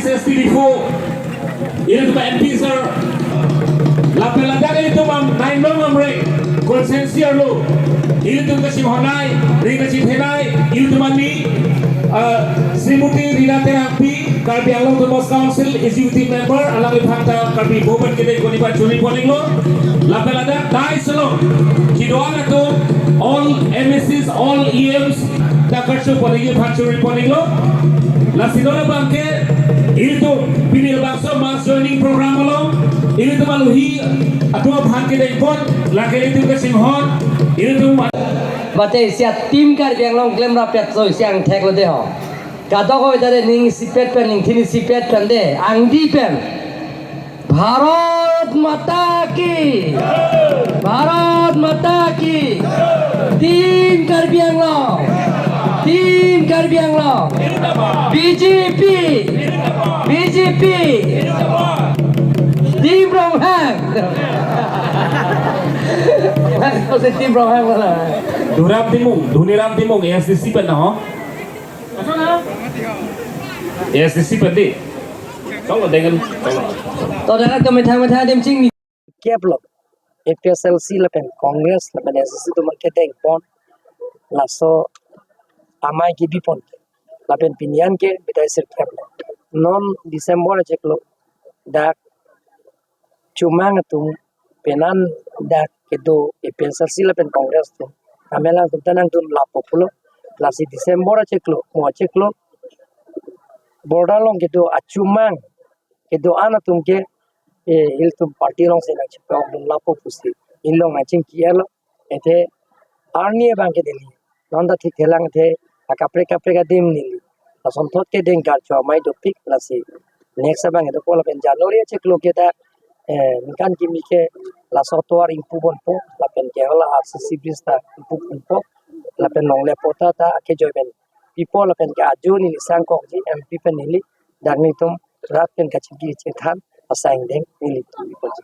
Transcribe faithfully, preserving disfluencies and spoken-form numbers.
S P Diphu, ilitum M P sir, lapen ladak ilitum am nine nong Amreng constituency arlo ilitum kachinghon-ai, ri kachethenei, ilitum ani, uh, Srimati Rina Terangpi, Karbi Anglong Autonomous Council Executive Member, alangliphan ta Karbi Bhuban kedeng konipa churi poninglo. Lapen ladak dais along kedo-an atum, all M A Cs, all E Ms, ta karcho poningji aphan churi poninglo. Lasi non abangke ilitum pini labangso mass joining program along ilitum alohi atum aphan kedengpon, lake ilitum kachinghon, ilitum. Mate isi a-team Karbi Anglong klemrap petso isi angthek lo de ho. Kadokave ta de ning isipet pen, ning thin isipet pen de, angdi pen. Bharat Mata Ki! Bharat Mata Ki! Team Karbi Anglong! Team Karbi Anglong! B J P! B J P! Team Ronghang! Team Ronghang mana? Dhuniram Timung, Dhuniram Timung, A S D C pen na ho? A S D C pen di. Cholo dengan, cholo. To dengan kemethang-methang adim chingni. Kep lo. A P H L C lapen Congress lapen A S D C atum kedengpon. Laso amei kebi pon. Lapen pini an ke bidai sirkep lo. Non December achiklo dak Chomang atum penang dak kedo A P H L C lapen Congress atum. Kami alangtum ta nangdun lapo pulo. Lasi December achiklo, mo achiklo, border along kedo a-Chomang kedo-an atum ke, eh, ilitum party alongsi nangchepokdun lapo pusi. Inglong nangchingki-etlo. Athe arni abangke neli non ta thikthelang athe akaprek kaprek adim neli. Lasonthot kedeng karcho amei dopik lasi. Next abang kedo po lapen January achiklo ke ta, eh, ningkan kimi ke laso atovar ingpu ponpo, lapen ke hala R C C bridge ta ingpu ponpo, lapen longle patta ta akejoi pen pipo lapen ke ajo neli sangkokji M P pen neli, dak nelitum rat pen kachingki chethan asai angdeng neli tum pipo ji.